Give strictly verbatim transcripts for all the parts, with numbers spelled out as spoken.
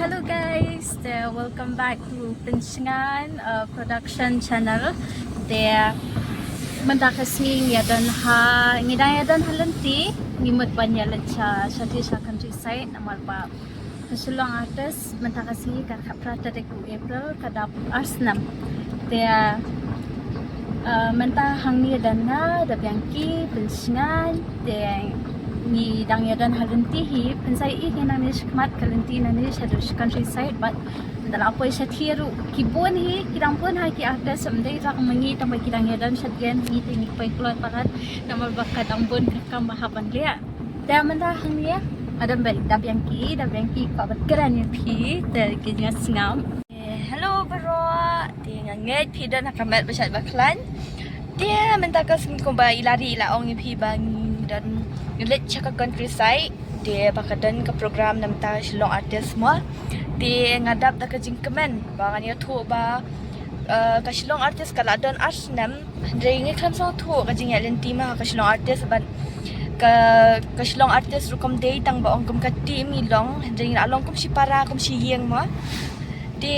Hello guys, uh, welcome back to Pynsngan uh, Production Channel. Te mynta ka sngi ngi ïa don ha, ngi dang ïa don ha lynti, ngi mut ban ïa leit sha, sha countryside namar ba ka Shillong Artist mynta ka sngi ka khatphra tarik u April ka dap ar snem. Te uh, mynta hangne don nga, da Bianchi, Pynsngan, te ngi dang ïa don ha lynti hi, pynsa ïohi hi nangne shakhmat ka lynti nangne shaduh countryside, bad da la poi shatei ruh ki bun hi, ki dang bun ha ki artist, ym dei tang ma ngi tang ba ki dang ïa don shadien, ngi te ngi poi kloi palat namar ba ka dang bun ka kam ba hap ban leh. Te mynta hangne nga don bad da Bianchi, da Bianchi kwah ban kren ïa phi, te ki jingïasngap. Eh, hello baroh, te nga ngeit phi don ha ka met ba shait ba khlaiñ. Te mynta ka sngi kumba i Lari i la ong ïa phi ba ngi don ngi leit sha ka countryside. Te ba ka don ka program na mynta Shillong Artist mo. Te nga dap da ka jingkmen ba ngan ïathuh ba uh, ka Shillong Artist ka la don ar snem. Hynrei ngi khlem sngewthuh ka jingïaid lynti mo ha ka Shillong Artist bad ka, ka Shillong Artist ruh kam dei tang ba ong kum ka team i long, hynrei ngi la long kum shi para, kum shi ïing mo. Te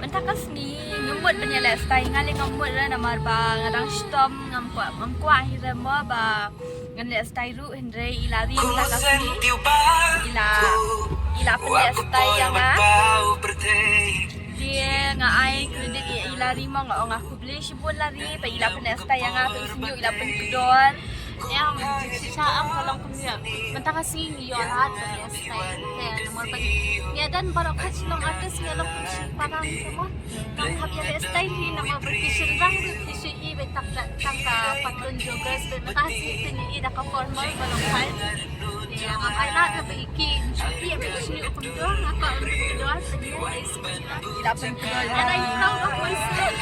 mynta ka sngi ngim mut ban ïaleh stai, nga leh ngam mut re namar ba nga dang shitom, ngam kwah, ngam kwah hi re mo ba ngan leh stai ruh, hynrei i Lari mynta ka sngi i la, i la pynleh stai ïa nga. Te nga ai credit ïa i Lari mo, nga ong nga khublei shibun Lari ba i la pynleh stai ïa nga, ba i sngewbha i la pynkdor. Ïa, shisha am ka long kumne. Mynta ka sngi ngi ïoh lad ban leh stai. Te namar ba ngi ïa don baroh ka Shillong Artist ngi long kum shi para ngi mo. Ngam hap ïaleh stai hi namar ba ki shynrang ruh ki shu i beit tang ka, tang ka patlun joggers beit, mynta ka sngi te ngi i da ka formal ba long pant. Te ngam ai lad na ba i ki shu i beit shu kumto, nga kwah ban kumto, te ngi i la pynkdor. Nga dang i proud of myself.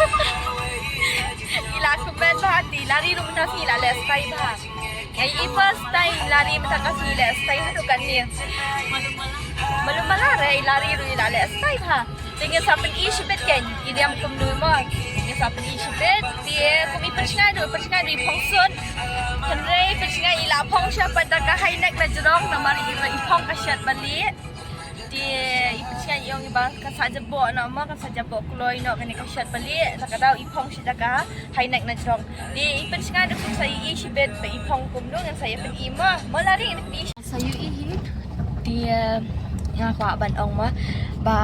I la kmen bha, te i Lari ruh mynta sngi i la leh stai bha. Nga i first time i Lari mynta ka sngi i leh stai haduh katne. Malu mala re i Lari ruh i la leh stai bha. Te ngin sa pyni shibit kein i dei kumno mo. Ngin sa pyni shibit. Te kum i Pynsngan ruh, Pynsngan ruh i phong suit. Hynrei Pynsngan i la phong sha pat da ka high neck na jrong namar i, i phong ka shirt ba lieh. Te i Pynsngan i ong i ba kan sa jaboh noh mo, kan sa jaboh kloi noh kane ka shirt ba lieh. Te ka daw i phong sha da ka high neck na jrong. Te i Pynsngan ruh kum sa i shibit ba i phong kumno, ngin sa ïa pyni mo. Mo Lari, ngin pyni. Sa ïohi hi. Te nga kwah ban ong mo ba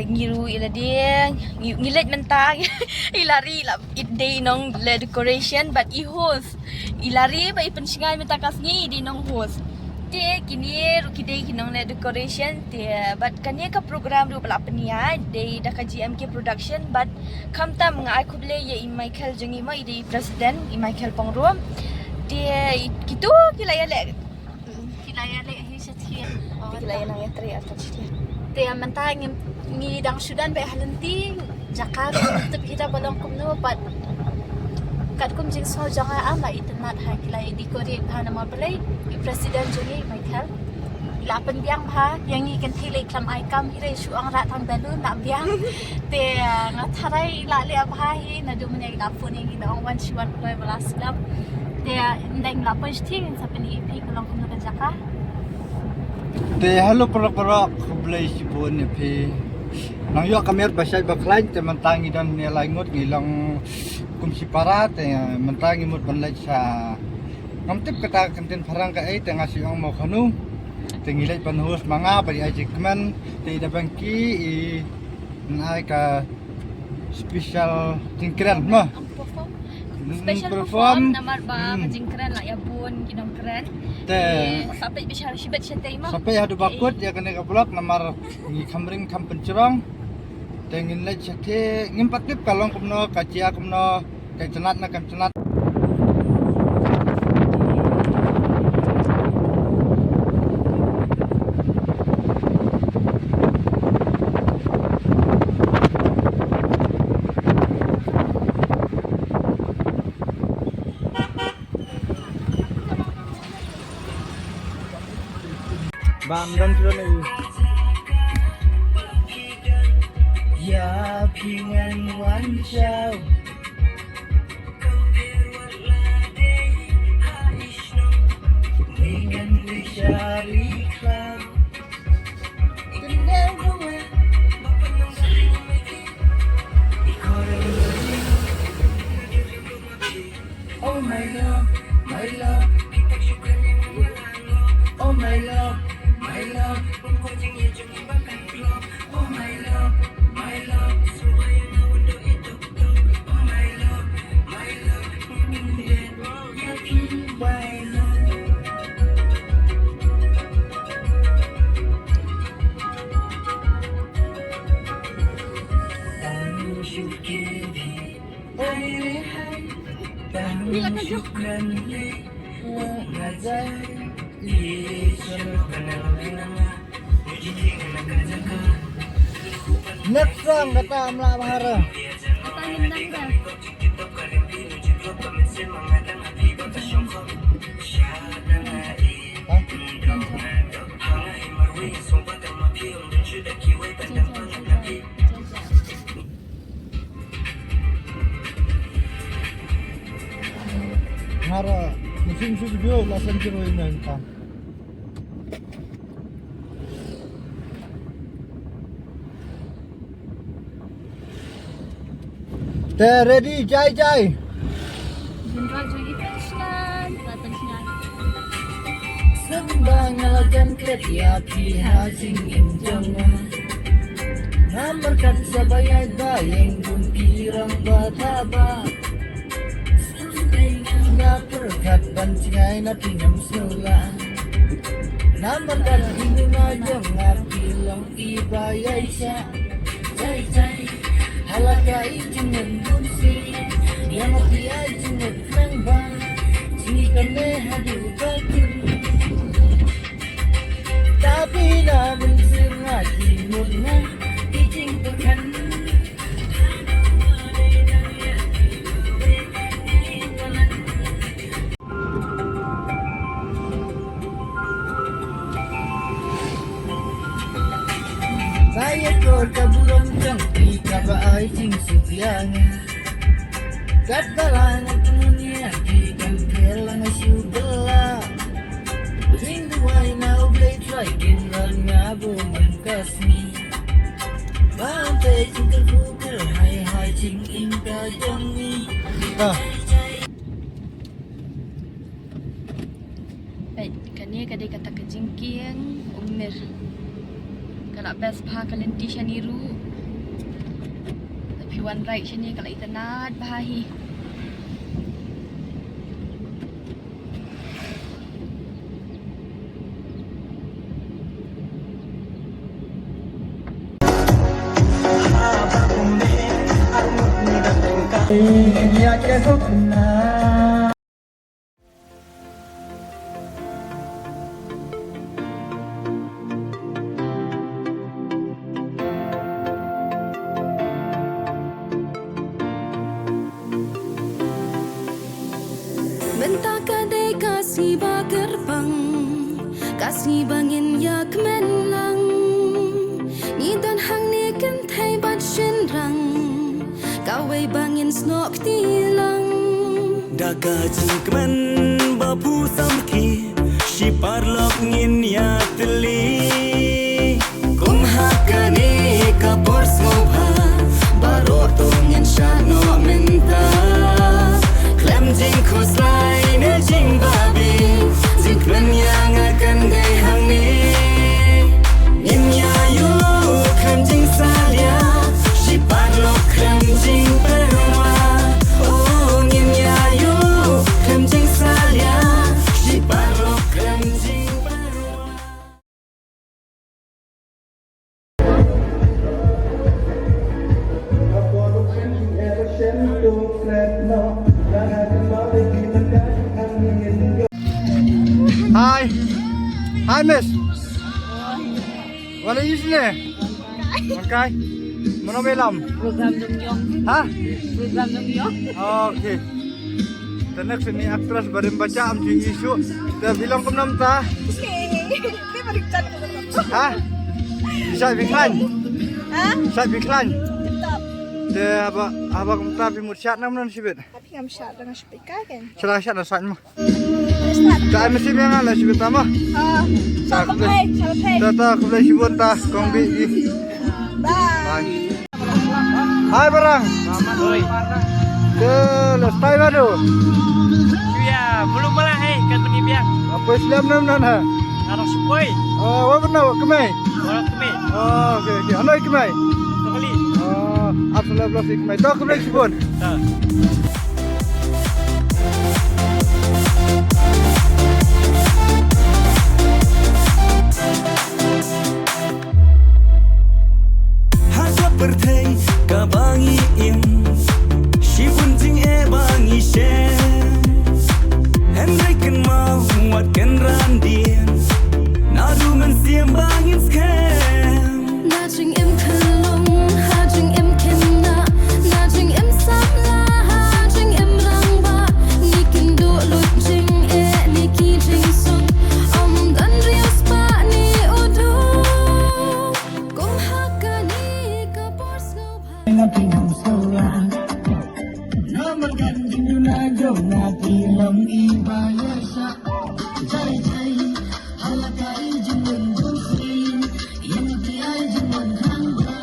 ngi ruh i la dei ngi, ngi leit mynta i Lari la i dei nongleh decoration bad i host. I Lari bad i Pynsngan mynta ka sngi i dei nong host. Te kine ruh ki dei ki nongleh decoration te bad kane ka program ruh ba la pynïaid dei da ka G M K Production bad khamtam nga ai khublei ïa i Michael jong ngi mo, i dei i president, i Michael Pongrum. Te i, kito ki la ïaleh, ki la ïaleh hi shatei. Ki la ïa nang ïatrei artat shatei. Te mynta ngi, ngi dang shu don beit ha lynti, jaka ruh ngim tip hi da ba long kumno bad katkum jingsngew jong nga, am, la itynnad ha ki la ïa decorate bha namar balei i president jong ngi Michael i la pynbiang bha ïa ngi kynthei lei khlem ai kam hi re, shu ong rah tang balloon la biang. Te nga tharai i la leh bha hi, naduh mynne i la phone ïa ngi da ong wan shu wan kloi ba la slap. Te ynda ngi la poi shatei ngin sa pyni ïa phi ka long kumno ka jaka. Te hello paralok paralok, khublei shibun ïa phi. Nang ïoh ka miet ba shait ba khlaiñ, te mynta ngi don ne lai ngut ngi long kum shi para, te mynta ngi mut ban leit sha, ngam tip kata ka ktien phareng kaei, te nga shu ong mo khanu. Te ngi leit ban host ma nga bad i Ai Jingkmen, te i Da Bianchi i nai ka special jingkren mo. Special perform namar ba ka jingkren la ïa bun ki nongkren. Te sa peit bishar shibit shatei mo. Sa peit haduh ba kut ïa kane ka vlog namar ngi kham ring kham pynjrong. Te ngin leit shatei, ngim pat tip ka long kumno, ka jia kumno, ka itynnad ne kam tynnad. Bam don silo ni. Ïa phi ngan wan shaw. Ngan ri shari khlaw. Next song kata Amla Bahara. Kata Lindang dah. Hah? Hara, machine should be la center way na ka. Te ready, jai, jai. General jong i Krishnan, Ratan Shngan. Sembang ala jan klet ya pi ha jing in jong nga. Namar kat sa bayai bayeng dun pi rang ba ta ba. Nga pyrkhat ban jngai na phi ngam sngewla. Namar ka jingduna jong nga phi long i ba ïaishah. Jai jai. Hala ka i jingmut bun si. Ïa nga phi ai jingmut nang ba. Jingkane haduh ba kum. Tapi na mynsiem nga jingmut nga i jingpyrkhat. Sa ïa kor ka burom jong phi kaba ai jingsuk ïa nga. Kat balang ka dunia phi kan pher lang shu bela. Jingduwai na U Blei Trai Kynrad nga bun man ka sngi. Ba ong te jingkyrkhu kyrhai hai jingim ka jong ngi. Peit, kane ka dei kata ka jingkieng umir. Ka la best bha ka lynti shane ruh. Lada phi wan ride shane ka la itynnad bha hi. Mynta ka dei ka sngi ba kyrpang, ka sngi ba ngin ïa kmen lang. Ngi don hangne kynthei bad shynrang, kawei ba ngin snoh kti lang. Da ka jingkmen ba phu samrkhie, shi paralok ngin ïa tylli. Kum ha kane ka por sngewbha, baroh to ngin shah noh mynta. Khlem jingkhuslai ne jingbabe, jingkmen ïa nga kan dei hangne. Ngin ïa ïoh khlem jingsalia, shi paralok khlem jingpyrwa. Oh, ngin ïa ïoh khlem jingsalia, shi paralok khlem jingpyrwa. Hi. Hi, miss. Wala yis ne? Makai. Mano belam? Program dong yong. Ha? Program dong yong. Okay. Te next ni actress barim bacha am ju isu. Te bilang kum nam ta? Te barim chat. Ha? Sa biklan. Ha? Sa biklan. Te haba, haba kum ta bi mut chat nam nan sibit. Tapi ngam chat dengan speaker kan. Sala chat na chat mo. Ka M C biang la shi bita ma. Ah, sa ka play, sa ka play. Ta ta ka play shi bun ta kong bi. Bye. Bye. Hai barang. Oi. Ke la stai ba do. Shuya, belum malah, eh, kan pergi biang. Apa Islam nam nan ha? Arang sipoi. Oh, wa bynna wa kmai. Wa kmai. Oh, okay, okay. Hanoi kmai. Tokali. Oh, ap sala bla si kmai. To kmai sipon. Ta. Ha ka pyrthei kaba ngi im, shibun jingeh ba ngi shem. Hynrei kynmaw wat kynran dien, naduh mynsiem ba ngin skhem. Na jingim khyllung, ha jingim khynnah, na jingim samla, ha jingim rangbah, ngi kynduh lut jingeh, ngi ki jingsuk, ym don riewspah ne u duk. Kum ha kane ka por sngewbha. Nga phi nang sngewbha. Namar kan jingduna jong nga phi long i ba ïaishah. Jai jai. Hala ka i jingmut jong phi. Ïa nga phi ai jingmut khang ba.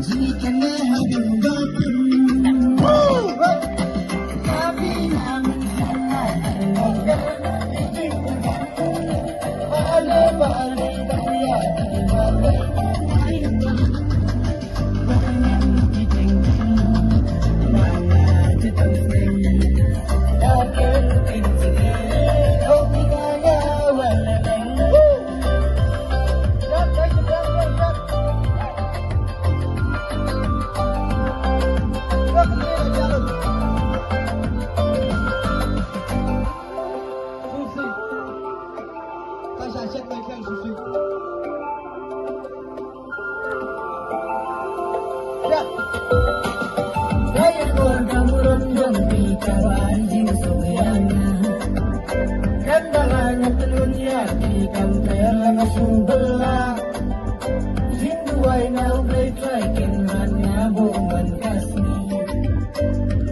Jingïakynduh haduh ba phin. Ka phi nang sngewbha.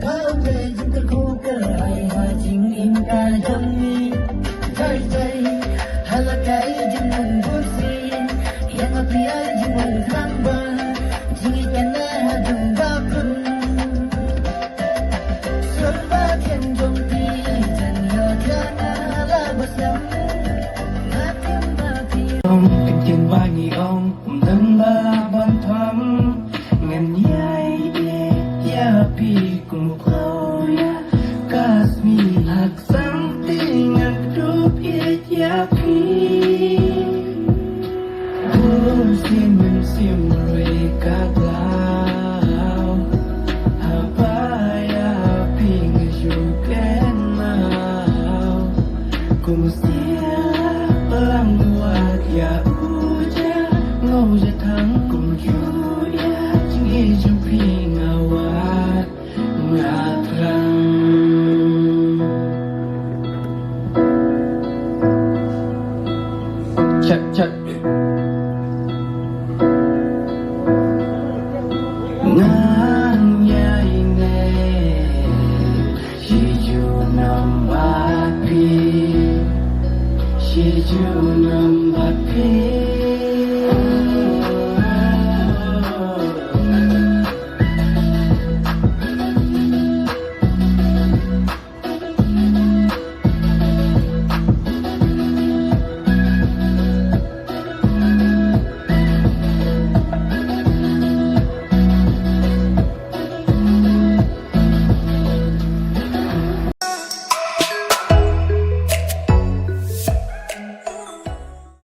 Ka u dei jingkyrkhu kyrhai ha jingim ka jong ngi. Jai jai, hala ka i jingmut bunsien. Ïa nga phi ai jingmut khang ba. Jingïakynduh haduh ba phin. Sur ba thiang jong phi, jan ïa ka na la ba siam. Nga thiam ba phi. Ong, kin kin ba ngi ong, ym don ba ban tham. Ngan ïai ïeit ïa phi kum u khlaw ïa ka sngi, hak san te ngan dup ïeit ïa phi. Bun sim sim roi ka glaw, haba ïa phi nga shu kynmaw. Kum u sia lang wat ïa u ja, nga u ja thang kum ju ïa jingïeit.